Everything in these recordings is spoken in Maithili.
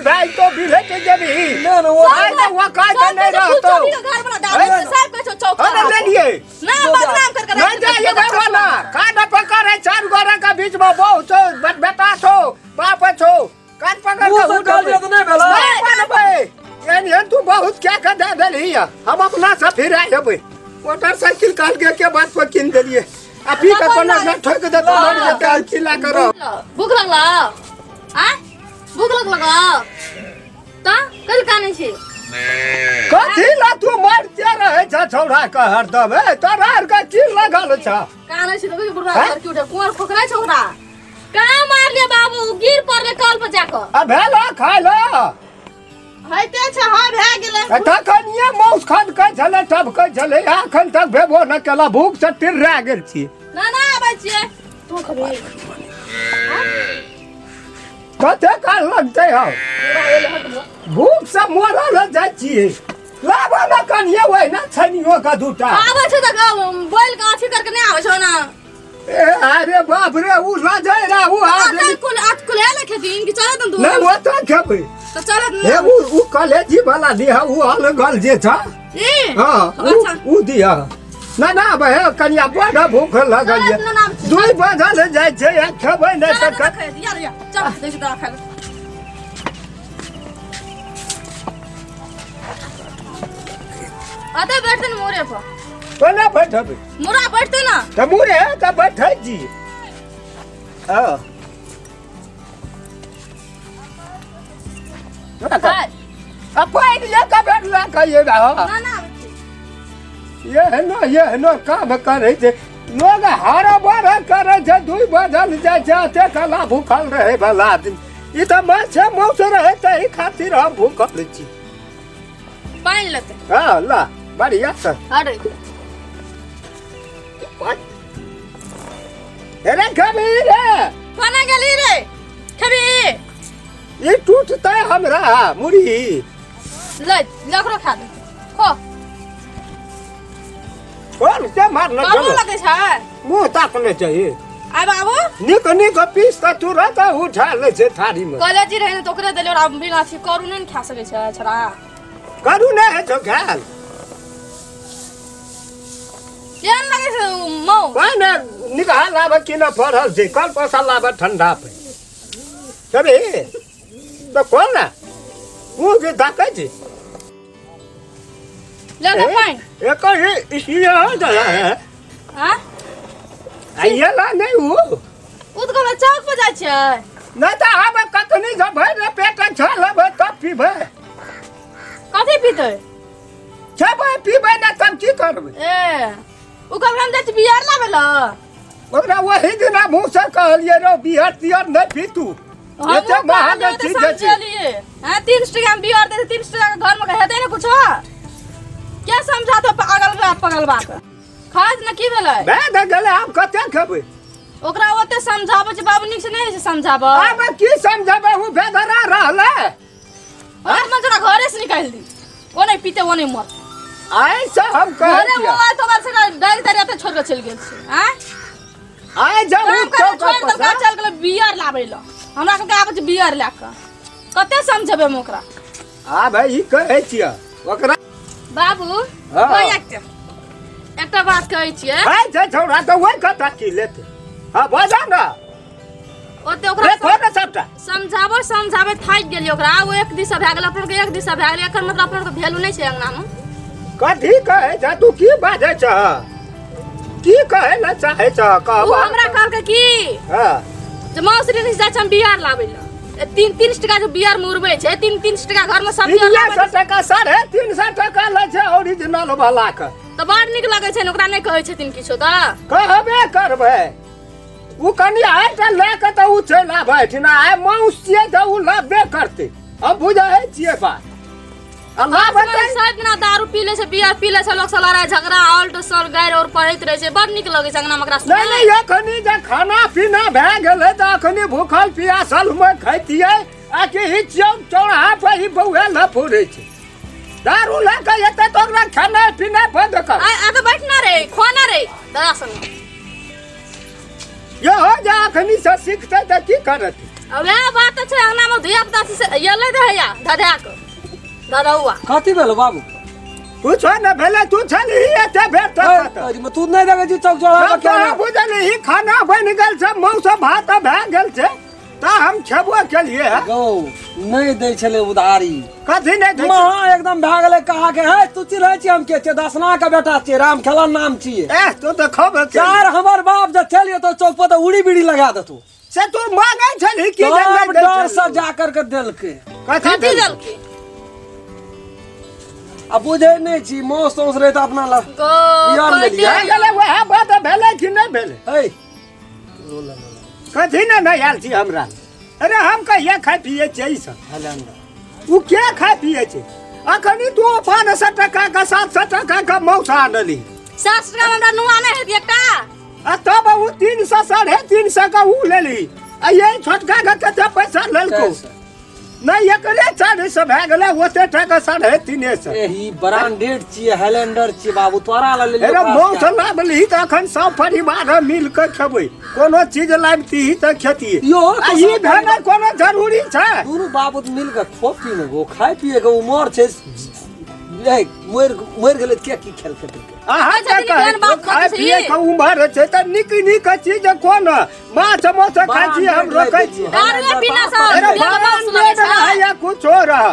भाई तो बिले के जेबी ना ना वो आइ त वो काय त नहीं रहतो घर वाला दारू साहब कहै छौ चौक अरे ले लिए ना बदनाम कर कर नहीं जाइए घर वाला कान पकड़ है चार गोरा का बीच में बहु छौ बेटा छौ बाप छौ कान पकड़ मुँह के से कहलियै तऽ नहि भेलै। नहीं बनबै एहन एहन तू बहुत क्या के दे देलही हम अपना से फिर आइ हेबै मोटरसाइकिल कहल के बात पर कीन देलियै आ पी के कोनो न ठोक देतौ मर जेतै चिल्ला करो भूख लगला आ भूख लगला त कल कानै छी कथी ला तू मरते रहै छ छौड़ा के हरदम ए तोरा आर के की लगल छ कानै छी त बुढ़वा घर के उठे कुआर खोखरा छौ ओकरा कहाँ मारलिए बाबू गिर पड़ले कल पर जाकर आ भेल खाय ल होइते छै हां भए गेलै तखनिये मौस खान कहै छलै तब कहै छलै एखन तक भेबो न केला भूख से टिर्रा गेल छी ना ना आबै छियै तू खबी कते काल लगतै हौ भूख से मरल जाइ छियै लाबो न कनिये ओहिना छनियो के दूटा आबै छै त बोल के अथी करके नहि आबै छौ ना ए अरे बाप रे उ लजै रे उ आदमी कुल आठ कुल ले खेथिन कि चलत न तू नहि ओ त खेबै त चलत न हे उ कॉलेजी वाला दिह उ अलगल जे छ ए हां उ दिह ना ना बे कनिया बड़ भूख लगल ये 2 बजल जाइ छै आ खेबै नहि त यार यार चल देख दवा खा ले अते बैठते न मोरे पर कोना बैठबै मोरा बैठते ना त मोरे त बैठै छी हां आ पानि लऽ कऽ बैठला कहिए ना ना ये न काम करै छै लोग हरा भरा करै छै 2 बजल जाइ छै अते कला भूखल रहै वाला आदमी ई त माछे मौस रहै तही खातिर हम भूखल छी पानि लेतै हां ला बढ़िया से अरे अरे खबी रे कोना गेली रे खबी ई टूटतै हमरा मुड़ी ले लकड़ो खा दे खो कोन से मारल करू लगै छै मुँह ताकने चाहिए आय बाबू निक निक पीस त तुरंत उठा लै छै थारी में कॉलेज रहे ने त ओकरे देलियै और बिना अथी करू नहि ने खा सकै छै छोरा करू नहि है छौ खायल केहन लगै छै मौ कोन निकाल लाबे कि न पड़ल छै कल पैसा लाबे ठंडा पे चबे त कोन ना मुँह जे ताकै छै ले ले पानि एक ही इसलिए हो जाला है हां आइए ला नहीं उ उ त कहबै चौक पर जाइ छै नहीं त आब कतनी जब भरि पेट छल लेबै तब पीबै कथी पीतै खेबै पीबै ना तब की करबै ए उ कहबै हम जाइ छी बियर लाबै ल ओकरा वही दिना मुँह से कहलियै रौ बियर तियर नहीं पीतू एते महग चीज छै हां 3 टका में बियर दे 3 टका के घर में हेतै ने कुछो क्या समझा तो पागल बा पगल बा के खाज न की भेलै भए त गेलै आब कते खेबै ओकरा ओते समझाबै छै बाबू नीक से नहि छै समझाबै आब की समझाबै उ बेधरा रहलै और मन तोरा घरे से निकाल दी ओ नहीं पीते ओ नहीं मर ऐसे हम कहै घरे मोबाइल तोबाइल से डाइल तारी एते छोड़ के चलि गेल छै आँय आइ जब काम करे छोड़ देलकै चल गेलै बियर लाबै ल हमरा के आबै छै बियर लए कऽ कते समझेबै हम ओकरा आ भाई ई कहै छियै ओकरा बाबू एकटा एकटा बात कहै छियै है छै छौड़ा तऽ ओहि कथा की लेतै हां बजा ना ओते ओकरा देखो सबटा समझाबै समझाबै थाकि गेलियै ओकरा ओ एक दिशा भए गेल अपना के एक दिशा भए गेल एकर मतलब अपना के वैल्यू नहि छै अंगना में कथी कहै छ तू की बाजै छ की कहै ल चाहै छ कहब उ हमरा कहलकै की हां जे मौसरी नहीं जाइ छै हम बियर लाबै ल 3-3 टका जो बियर मुरबै छै 3-3 टका घर में सब्जी लाबै 300 टका 350 टका लै छै ओरिजिनल वाला के त बड़ नीक लगै छै ओकरा नहि कहै छथिन किछो त कहबे करबै उ कनि आइ त लए के त उ चलि आबै एहिठिना आइ माउस छियै त उ लाबे करतै हम बुझै छियै बात आ लाबै सब दिना दारू पी लै छै बियर पी लै छै लोक सब लड़ाइ झगड़ा ऑल्ट सर गारि और पढ़ैत रहै छै बड़ नीक लगै छै अंगना में ओकरा नहि नहि एखनी जे खाना पीना भए गेलै तऽ एखनी भूखल पियासल मे खैतियै आ कि ई चौक चौराहा पर ई बौआ लफुरै छै दारू लए के एतै तऽ ओकरा खाना पीना बंद कर आ आ तऽ बैठना रे खोना रे दादा संग यहो जे अखनी से सीखतै तऽ की करत वएह बात छै अंगना में धिया पुता से एलै रहैया धधा के धधौआ कथी भेल बाबू कुछो न भेलै तू छलही एते भेट तऽ तू नहि देखै छी चौक चौराहा पर केना बुझलही खाना बनि गेल छै मौस भात भए गेल छै तऽ हम खेबो केलियै गौ नहि दै छलै उधारी कथी नहि दै महा एकदम भए गेलै कहा के है तू चिन्है छी हम के छियै दसना के बेटा छियै राम खेलन नाम छियै ए तू तऽ खबे चार हमर बाप जे चलि एतौ चौक पर तऽ उड़ी बीड़ी लगा देतौ से तू मांगै छलही की सब डर से जा करके देलकै कथी देलकै आ बुझै नहि छी मौस तौस रहै तऽ अपना लग भए गेलै वएह बात भेलै कि नहि भेलै है कथी ने नहि आयल छी हमरा अरे हम कहिया खाइ पियै छियै ई सब ओ के खाइ पियै छै अखनी तू 500 टका के 700 टका के मौस आनली 700 टका हमरा नुआ नहि हेतै एकटा आ तब ओ 300 350 के ऊ लेली आ यही छोटका के कते पैसा लेलको नहीं एकरे 400 भए गेलै ओते टका 350 एही ब्रांडेड छियै हाइलैंडर छियै बाबू तोरा ला लेलियै अरे मौस लाबली तऽ अखन सब परिवार मिल के खेबै कोनो चीज लाबती तऽ खेतियै यो ई भेनाइ कोनो जरूरी छै दुनू बाबू मिल के खो पी ने गो खाय पिए के उमर छै मरि मरि गेलै के की खेल खेतै अहाँ के कहै खाय पिए के उमर छै तऽ नीक नीक चीज कोन माछ माछ खाइ छी हम रोकै छी दारू पीना सब या कुछो रह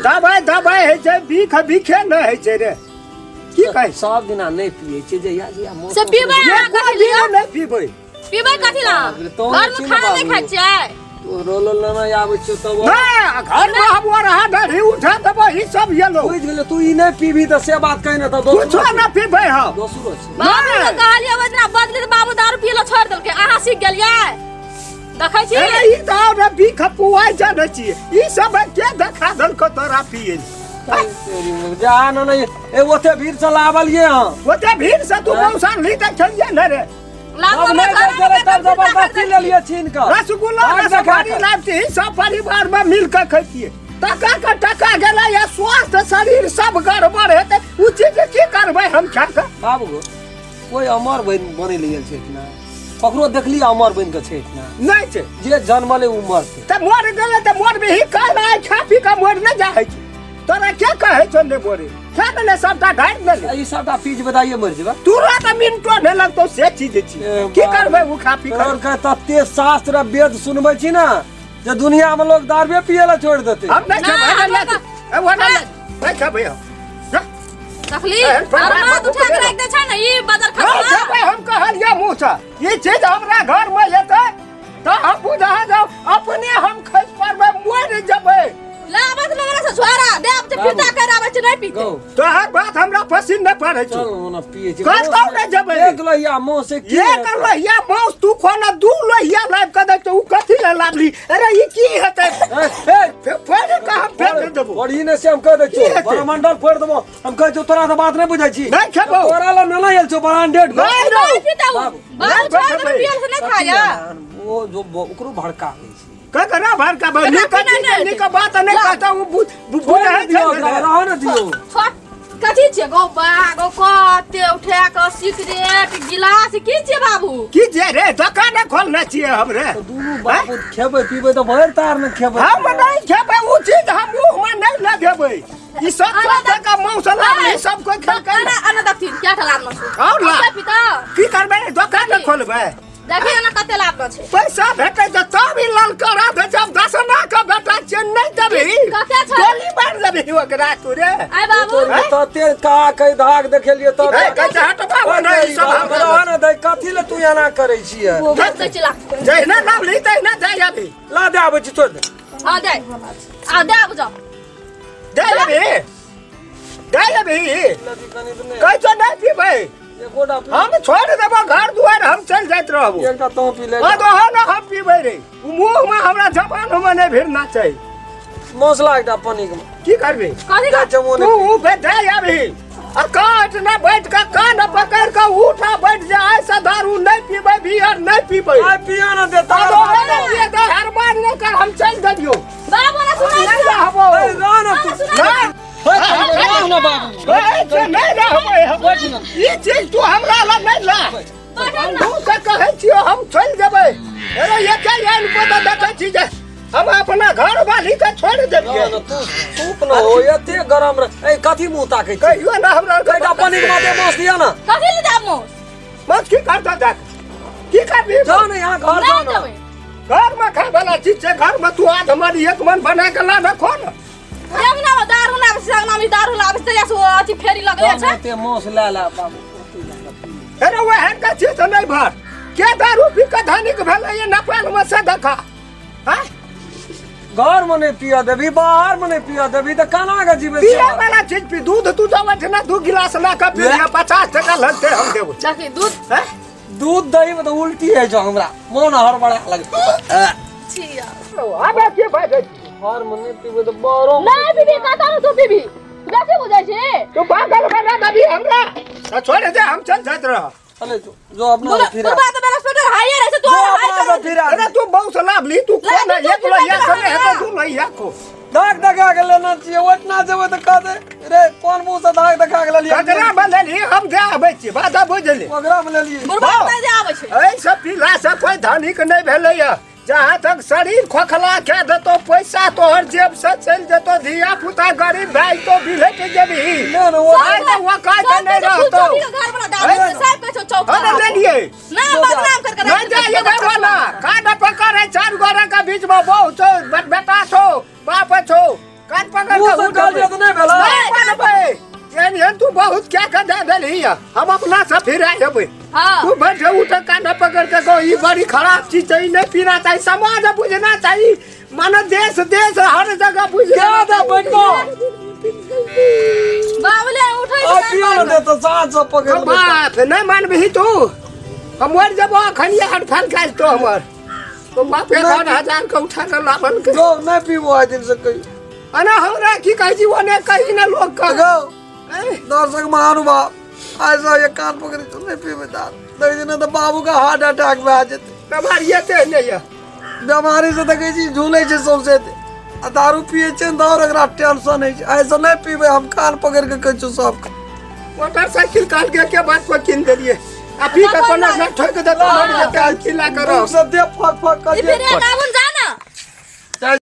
दबाइ दबाइ होइ छै भीख भीखे नहि होइ छै रे की कहै सब दिना नहि पियै छै जहिया जहिया मौस से पीबै अहाँ कथी लिअ नहि पीबै पीबै कथी ला घर में खाना नहि खाइ छियै तो रोल लेना आबै छियौ तब नहि घर में हम रहा डरी उठा देबै ई सब येलो बुझि गेलै तू ई नहि पीबी तऽ से बात कहि ने तऽ कुछो नहि पीबै हम दोसरो छै बाबू के कहलियै ओहि दिना बदली तऽ बाबू दारू पियै लए छोड़ि देलकै अहाँ सीख गेलियै देखै छी अरे ई तऽ आओर भीख पुआइ जानै छियै ई सब के देखा देलको तोरा पियै जा न नहीं ए ओते भीड़ से लावलिए हम ओते भीड़ से तू मौसा ली तऽ खेलिए ने रे अब नहीं दे तब जबरदस्ती ले लिए छीन कर रसगुल्ला रसमारी लाबती सब परिवार में मिल के खैतिए टका के टका गेलै या स्वास्थ्य शरीर सब गड़बड़ हेतै उ चीज की करबै हम खा के बाबू कोई अमर बन बनै ले गेल छै ना ककरो देखली अमर बन के छै ना नहीं छै जे जन्मले उ मरतै तऽ मर गेलै तऽ मरबे ही काल्हि आइ खा पी के मर नहि जाइ छै तोरा के कहै छौ नहि मरे खा गेलै सबटा ढारि देलै ई सबटा पीज बताइए मर जेबा तुरंत मिनटो नहि लगतौ से चीज छी की करबै उ खा पी के के तते शास्त्र वेद सुनबै छी ना जे दुनिया में लोग दारुए पिए ला छोड़ देते हम नहि खेबै ए वो नहि खेबै हम देखली और माथ उठा के राखि दै छै ने ई बदल खा खेबै हम कहलियै मुँह से ई चीज हमरा घर में एतै तऽ हम बुझा जाउ अपने हम खसि पड़बै मरि जेबै लाबत हमरा से झोरा दे अब फिरता कर आबै छै नहि पीते तोहर बात हमरा पसिन नहि पड़ै छौ चल ओना पिए छै कतौ नहि जेबै एक लोहिया मौस से की एक लोहिया मौस तू खोना दू लोहिया लाबि के दै तऽ उ कथी लए लाबली अरे ई की हेतै ए फोड़ के हम फेंक देबो फोड़ी ने से हम कह दै छियौ बरमंडल फोड़ देबो हम कहै छियौ तोरा से बात नहि बुझै छी नहि खेबौ तोरा लए नहि आयल छौ ब्रांडेड नहि नहि पीता उ बाबू छोड़ दे पियल से नहि खाया ओ जो ओकरो भड़का दै छै ककरा भड़का भाई नीक नीक बात नहि कहता उ बुझै छै रह न दियौ कथी छियै गौ बा गौ कते उठा के सिगरेट गिलास की छियै बाबू की छियै रे दोकान खोलने छियै हम रे दुनू बाबू खेबै पीबै तऽ भरि तार ने खेबै हम नहि खेबै उ चीज हम मुँह में नहि लगेबै ई सब टका मौस लाबली सब कोइ खेलकै अना देखथिन क्या लाबना छै और ला पिता की करबै दोकान खोलबै देखिए ना कते लाभ छै पैसा भेटै तऽ तब ई ललकरा दे जब दसना के बेटा छियै नहि देबही कते छै गोली मारि देबही ओकरा तू रे आय बाबू तते का के धाग देखेलिए तब ए कहै छै हट बाबू नहि ई सब हमरा रह न दै कथी ले तू एना करै छियै जहिना लाबली तहिना जाय अभी ला दे आबै छी छोड़ दे हां दे आ दे आब जाओ दे अभी दे अभी कहै छौ नहि पीबै हम छोड़ देबो घर दुआर हम चल जाइत रहबो एकटा तों पी ले आ दोहो न हम पीबै रे उ मुंह में हमरा जबान में नहि भिड़ना चाही मौसला एकटा पानी के की करबी कथी जा तू उ बे दे अभी आ काट न बैठ के कान पकड़ के उठा बैठ जा ऐसा दारू नहीं पीबै बियर नहीं पीबै आइ पिया न देता आ दोहो न पिए दे हरमान न कर हम चल देबियो बाबू ना सुनाइ नहीं रहबो ए रह न तू नहीं रह न बाबू ए नहीं रहबै हम ई चीज तू हमरा लग नहीं ला तू से कहै छियो हम चल जेबै अरे ये क्या ये पता देखै छी जे हम अपना घर वाली के छोड़ देलियै। ना तू सूप न हो एते गरम रह। ए कथी मुंह ताकै छी? कहियो ना हमरा कहिटा पानी के माथे माछ दिया ना। कथी ले जाब माछ? माछ की करता देख की करबी? जा ना यहाँ घर जा ना। घर में खाए वाला चीज छै, घर में तू आध मन एक मन बना के ला रखो ना। जब ना दारू ना संग ना दारू लाबै छै से अथी फेरी लगले छै। एते माछ ला ला बाबू। अरे वहन का चीज नहीं भर के दारू पी के धनिक भेलै ये नेपाल में से देखा। हां घर में नहीं पिया देबी, बाहर में नहीं पिया देबी त केना के जीवे? पिया वाला चीज पी, दूध तू जावे छै ना 2 गिलास ला के पी लिया 50 टका लगते हम देबो। देखी दूध हैं दूध दही में तो उल्टी है जो हमरा मन हड़बड़ा लगे। छी आबे के भाई घर में नहीं पीबे त बारो नहीं पीबी कता न तू पीबी बेसी बुझै छी तू पागल बना देबी हमरा त छोड़ दे हम चल जात रह। चले जो जो अपना फिर तू बात मेरा स्वेटर हाई रहे छै तू हाई कर फिर। अरे तू बहुत लाभ ली तू कोन एक लइया से है तो तू लइया को दाग दगा के लेना चाहिए ओतना जेबै त कह दे रे कोन मुंह से दाग दगा के लेलिए? ककरा में लेली हम दे आबै छी बात बुझली ओकरा में लेलिए बुढ़बा नहीं दे आबै छै। ऐ सब पीला से कोई धनिक नहीं भेलैया। जहाँ तक शरीर खोखला के देतो पैसा तोहर जेब से चल जेतो, धिया पुता गरीब भाई तो बिले के जेबी ना ना वो वो काय नहीं रहतो। घर वाला दारू साहब कहै छौ चौक अरे लेलिए ना बदनाम कर कर नहीं जाइए वाला कान पकड़ है चार गोरा का बीच में बहु छौ बेटा छौ बाप छौ कान पकड़ के उठल जे त नहीं भेला नहीं मानबै एहन तू बहुत क्या कर दे देलही हम अपना से फिर आएबै। हां तू बैठ उठ कान पकड़ के गो ई बड़ी खराब चीज छै, नहीं पीना चाहिए, समाज बुझना चाहिए, माने देश देश हर जगह बुझ क्या दे बैठो बाबले उठै आ पियो न दे त साँझ से पकड़ बाप नहीं मानबही तू हम मर जबो अखन ये हट फल खाइ तो हमर तो बाप 1000 के उठा के लाबन के जो नहीं पीबो आइ दिन से कही अना हमरा की कहै छी ओने कही ना लोग का गो दर्शक महानुभाव ऐसा ये कान पकड़ी तो नहीं पीबे दारू नहीं दिन तो बाबू का हार्ट अटैक में आ जेते बीमारी एते नहीं है बीमारी से देखै छी झूलै छै सौंसे आ दारू पिए छै त और एकरा टेंशन है। ऐसा नहीं पीबे हम कान पकड़ के कहै छी सब मोटरसाइकिल काल के बात पर किन देलिए आ पी के कोनो न ठोक देतो मर जेते आ चिल्ला करो सब दे फक फक कर फिर एक आबन जा